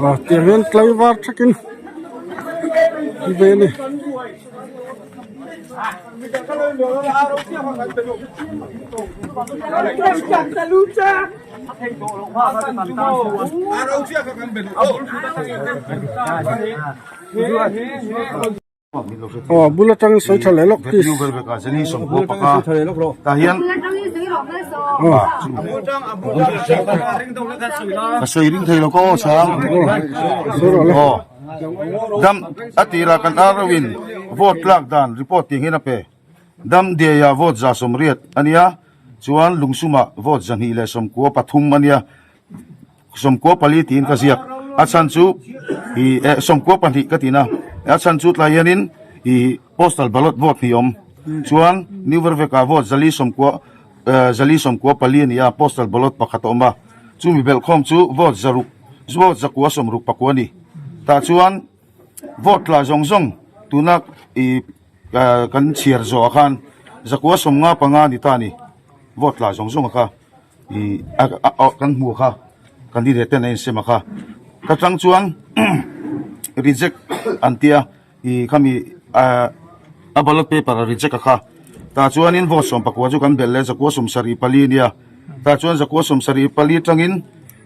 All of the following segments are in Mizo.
Ah tiang hian tlaivar thakin an ve a ni. Aw bul atang sawi tha leh lawk please. Ka sawi ring thei lo ka aw chang. Aw. Dam a tira kan arrow-in vote tlak dan report tih hian a pe. Dam diaia vote 180 a nia, chuan lungsumah vote 293 a nia. 94 tiin ka ziak. A chhan chu ih eh 92 ka tina. A chhan chu tlai hianin ih postal ballot vote hnih awm. Chuan New Vervek-ah vote 490 eh 494 a ni a, postal ballot pakhat a awm a. Chumi belhkhawm chu vote zaruk vote 169 a ni. Tah chuan vote tla zawng zawng tuna ih kan chhiar zawhah khan 195 ni ta a ni. Vote tla zawng zawng a kha. Ih a kan hmu kha candidate ten a insem a kha ka tang chuan reject an tia ih khami ah a ballot paper a reject a kha tah chuanin vote 14 chu kan belh leh 174 a nia tah chuan 174 tangin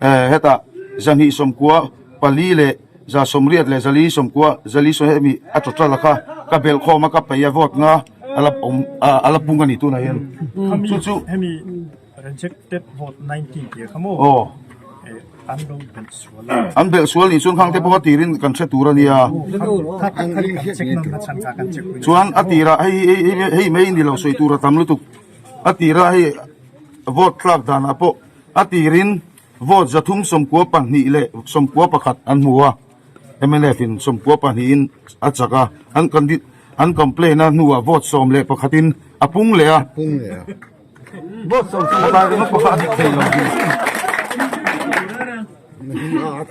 eh hetah 294 leh 180 leh 490 zali saw hemi a total a kha ka belh khawm a ka peih a vote nga a la awm a la pung a ni tunah hian chu chu hemi rejected vote 19 tih kha maw aw an lo belh sual a an belh sual nih chuan khang te pawh a tirin kan hre tur a nia chuan a tirah hei hei hei mai ni lo sawi tur a tam lutuk a tirah hei vote tlak danah pawh a tirin Vote 392 leh 91 an hmu a, mnf in 92 in a chak a, an candid an complain a hnuah vote 11 in a pung leh a. Vote 11 ringawt pawh kha a dik thei lo.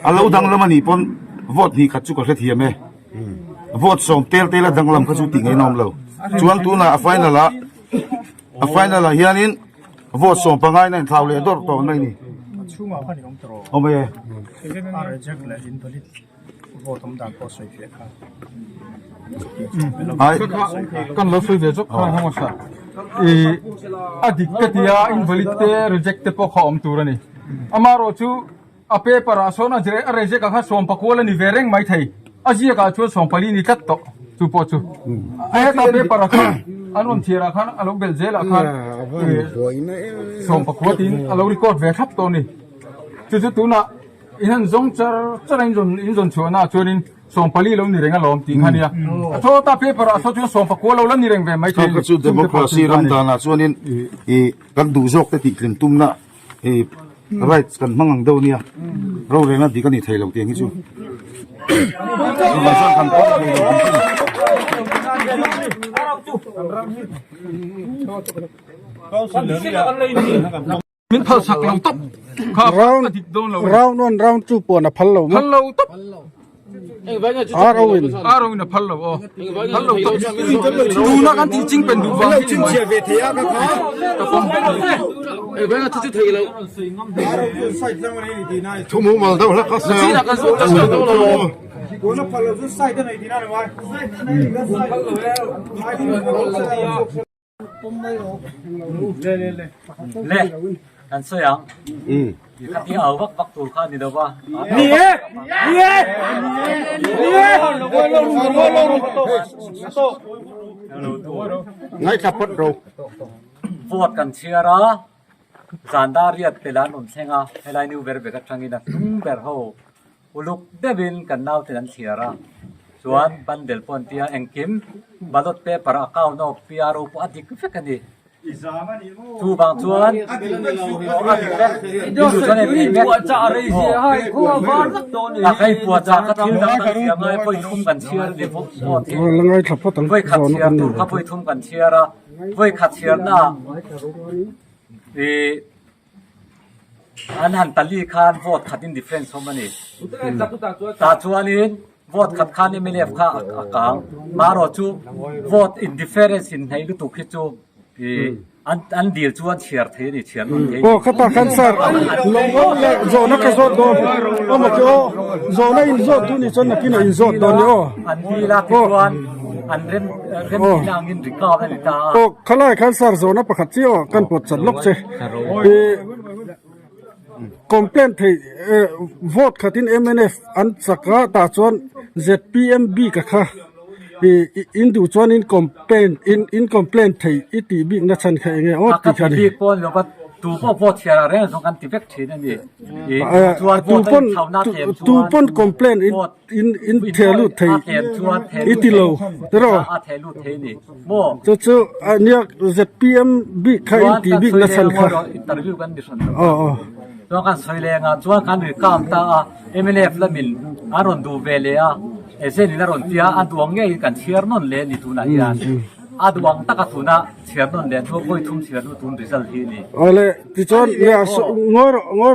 A lo danglam a nih pawn vote hnih khat chu ka hrethiam e. Vote sawm tel tel a danglam kha chu tih ngaihna awm lo. Chuan tunah a final ah A final ah hianin vote 15 in a inthlau leh dawrh tawh mai a ni. A chhungah khan i awm tawh Awm e. A reject leh invalid vote awm dan pawh sawi fiah kha. Ai. Kan lo sawi ve zawk kha hawng asa. I a dik ka tia invalid te reject te pawh kha awm tur a ni. Amaherawh chu a paper ah sawn a reject ah kha 14 a ni ve reng mai thei. A ziak ah chuan 14 ni tlat tawh chu pawh chu. A heta paper ah khan an rawn thiar ah khan a lo belh zel ah khan 14 tiin a lo record ve thlap tawh a ni. Chu chu tunah in han zawng char char a in zawn in zawn chhuah na ah chuanin 14 lo ni reng alawm tih kha nia. A thaw ta paper ah saw chuan 14 lo la ni reng ve mai thei a ni. Chu democracy ram danah chuanin ih kan duh zawk te tih tlin tumna Hei rights kan hmang ang deuh nia rorelna dik a ni thei lo tiang hi chu chuvang chuan kan pawm thei lo ang chu. Min phal sak lo tawp kha Round a dik dawn lo round one round two pawn a phal lo maw? Phal lo tawp. Ar o in. Ar o in a phal lo aw. Phal lo tawp. Tuna kan tih ching pen duh vang hi ni mai. Ka pawm vek ni. Thu mumal deuh hlek a sel. Le kan sawi ang ka ti au vak vak tur kha a ni lo va. Ni e! Ni e! Ni e! Ngaithla phawt ro. Vote kan chhiar a, zan dar riat pela an rawn thleng a, helai new ber bek atangin a hnung ber ho Uluk deuhin kan nauten an thliar a, chuan bundle pawh an tia engkim ballot paper account aw PRO pawh a dik vek a ni. Chuvang chuan a dik vek chu chuan en thei vek a hei puahchah kha thil dang kan siam a vawi thum kan chhiar a ni vawi khat chhiar tur kha vawi thum kan chhiar a vawi khat chhiarnaah ih. An han tali khan vote khat in difference awm a ni. Tah chuanin vote khat khan mnf kha a kang. Marawh chu vote in difference in hnaih lutuk hi chu ih an an dil chu an chhiar thei a ni, chhiar nawn thei a ni. Aw khatah khan sir lo leh zawhna ka zawt dawn awm a che aw zawhna in zawt duh ni chuan nakinah in zawt dawn ni aw. An dil a tichuan an rem rem tihna angin recount a ni ta a. Aw khalai khan sir zawhna pakhat chiah aw kan pawt chat lawk che. Complaint thei vote khatin mnf an chak a tah chuan zpm bik a kha in duh chuan in complaint in complaint thei i tih bik na chhan kha enge aw tih kha a ni. Bik pawh ni lo tu pawh vote chhiar ah reng zawng kan ti vek thin a ni. Tu pawn tu pawn complaint in in in theh lut thei i ti lo tiraw chu chu nia zpm bik kha in tih bik na chhan kha aw aw chuan kan sawi leng a chuan kan ri kam ta a mnf lamin an rawn duh ve leh a agent in a rawn tia a duang ngeiin kan chhiar nawn leh a ni tunah hian a duang taka tuna chhiar nawn leh hnu vawi thum chhiar hnu tun result hi a ni. Awle tichuan nia ngawi rawh ngawi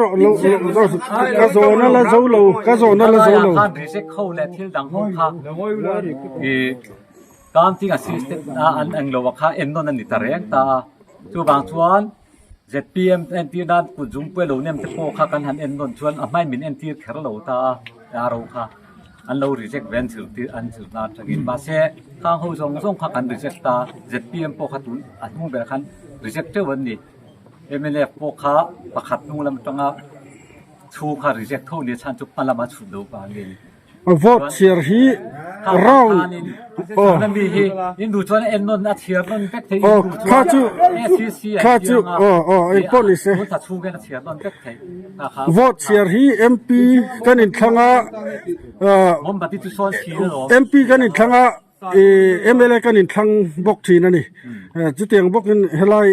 rawh lo ka zawhna la zo lo ka zawhna la zo lo. Khan reject ho leh thil dang ho kha i counting assistant a an englo a kha en nawn a ni ta reng ta a chuvang chuan zpm entir nan kut zungpui lo nem te pawh kha kan han en nawn chuan a hmain min entir kher lo ta a ro kha. An lo reject ve an zirtir an zirna atangin mahse khang ho zawng zawng kha kan reject ta zpm pawh kha tun a hnung berah khan reject teuh an ni mnf pawh kha pakhat hnung lam atanga chhu kha reject tho nia chhan chu hma lama chhut lo vangin Vote chhiar hi round aw mi hi in duh chuan en nawn a chhiar nawn vek thei aw kha chu kha chu aw aw engpawh ni se tun thla chhung hian a chhiar nawn vek thei. Vote chhiar hi MP kan inthlang a MP kan inthlang a MLA kan inthlang bawk thin a ni. Chutiang bawkin helai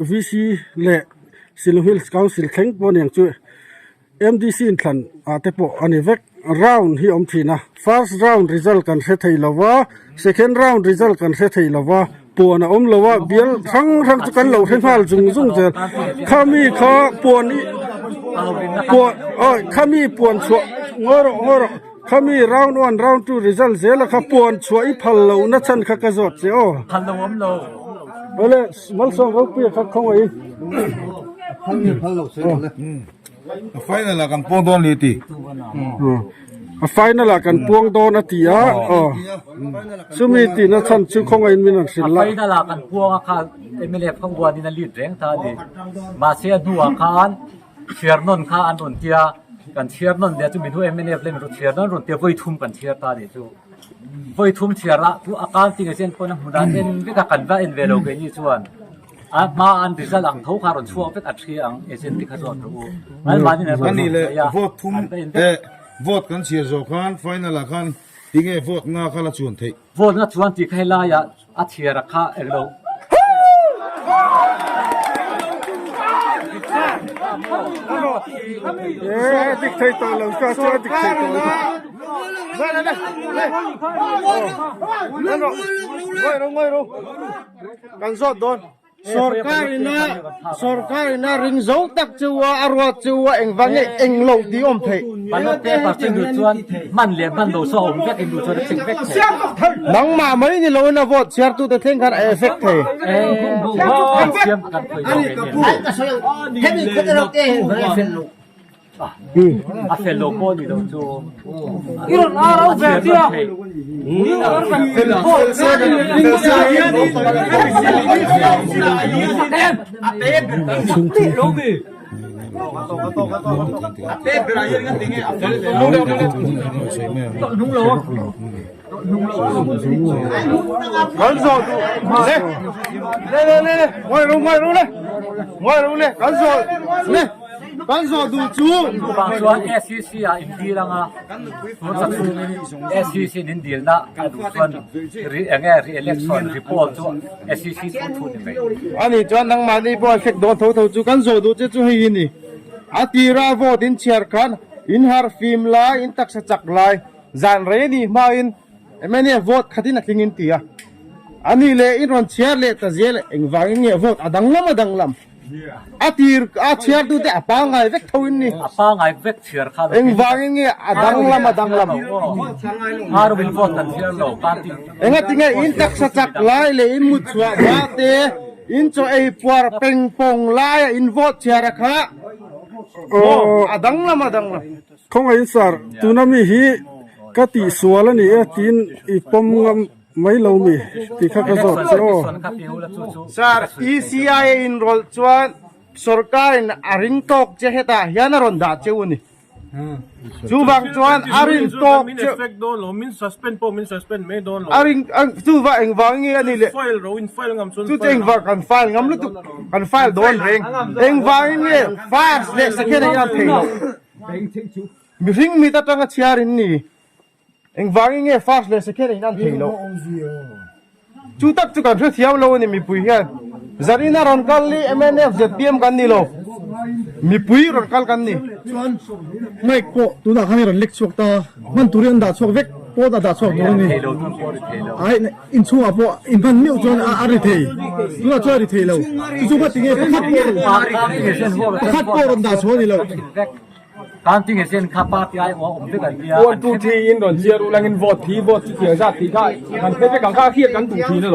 VC leh Shillong Hills Council thleng pawh a ni ang chu MDC inthlan ah te pawh a ni vek. Round hi a awm thin a, first round result kan hre thei lo va, second round result kan hre thei lo va. Puan a awm lo a, bial hrang hrang chu kan lo hre nghal zung zung zel. Khami kha puan i puan awi khami puan chhuah ngawi rawh ngawi rawh khami round one round two result zela kha puan chhuah i phal lo na chhan kha ka zawt che aw. Phal lo awm lo. Awle Malsawm Ropuia kha khawngaih in. A final ah kan puang dawn ni ti. A final ah kan puang dawn a ti a aw. Chumi tihna chhan chu khawngaih in min rawn hrilh la. A final ah kan puang a kha mnf kha uan in a lead reng ta a ni. Mahse a hnuah khan chhiar nawn kha an rawn tia kan chhiar nawn leh chu min hu mnf leh min rawn chhiar nawn rawn tia vawi thum kan chhiar ta a nih chu. Vawi thum chhiar a chu a counting a chen pawn a hmunah en vek a kan va en ve lo keini chuan. A hma an result ang tho kha rawn chhuak vek a thi ang agent te kha zawt rawh u. An mahni in Ani leh vote thum eh vote kan chhiar zawh khan final ah khan tinge vote nga kha la chuan theih. Vote nga chuan tih kha helai ah a chhiar a kha englo. Eh dik thei tawh lo ka chuan dik thei tawh lo. Kan zawt dawn. Sorkar ina sorkar ina ring zo tak chu a a ruat chu a engvang nge eng lo tih awm theih. Ballot paper chu duh chuan hman leh hman lo saw awm vek in duh chuan a check vek thei. Nangmah mai ni lo in a vote chhiar tu te thleng khan a effect thei. Siam kan khawi zawk eng nge. A fel lo pawh ni lo chu. I rawn ar au ve tia. Kan zawh duh le le le le le ngawi ro ngawi ro le ngawi ro le kan zawh le kan zawh duh chu. Chuvang chuan SEC ah in dil anga tun sa chhungin SEC in in dilna a duh chuan enge re-election report chu SEC thu thu ni mai. Ani chuan nangmahni pawh a hrek dawn tho tho chu kan zawh duh che chu hei hi ni a tira vote in chhiar khan in harh fim lai in taksa chak lai. Zan rei a nih hmain mnf vote khatin a tling in ti a, a nih leh in rawn chhiar leh ta zel engvangin nge vote a danglam a danglam. A tir a chhiar tu te a pangngai vek tho in ni. A pangngai vek chhiar kha. Engvangin nge a danglam a danglam. RO in vote kan chhiar lo party. Engatinge in taksa chak lai leh in mut chhuah hma te in chaw ei puar peng pawng laia in vote chhiar a kha maw a danglam a danglam. Khawngaih sir tuna mi hi ka tihsual a ni e tiin i pawm ngam mai lo mi tih kha ka zawt che aw. Sir, ECI a inrawlh chuan sorkarin a ring tawk che hetah hian a rawn dah cheu a ni. Chuvang chuan a rin tawk che a rin chuvang engvang nge a ni le chu chu engvang kan file ngam lutuk kan file dawn reng engvangin nge first leh second a inang thei lo. Mihring mit atanga chhiar in ni. Engvangin nge first leh second in an thei loh? Chu tak chu kan hrethiam lo a ni mipui hian. Zarina rawn kal hi mnf zpm kan ni lo. Mipui rawn kal kan ni. Chuan mic pawh tunah khan i rawn lek chhuak ta a, hman turin an dah chhuak vek pawt a dah chhuak tur a ni. Ai inchhungah pawh in hman meuh chuan a ri thei, tunah chuan a ri thei lo. Chu chu ngati nge pakhat pawh pakhat pawh rawn dah chhuah a ni lo. One two three in rawn chiar ulangin vote thi vote chu chiang zat tih kha kan hre vek ang kha a hriat kan duh thin alawm.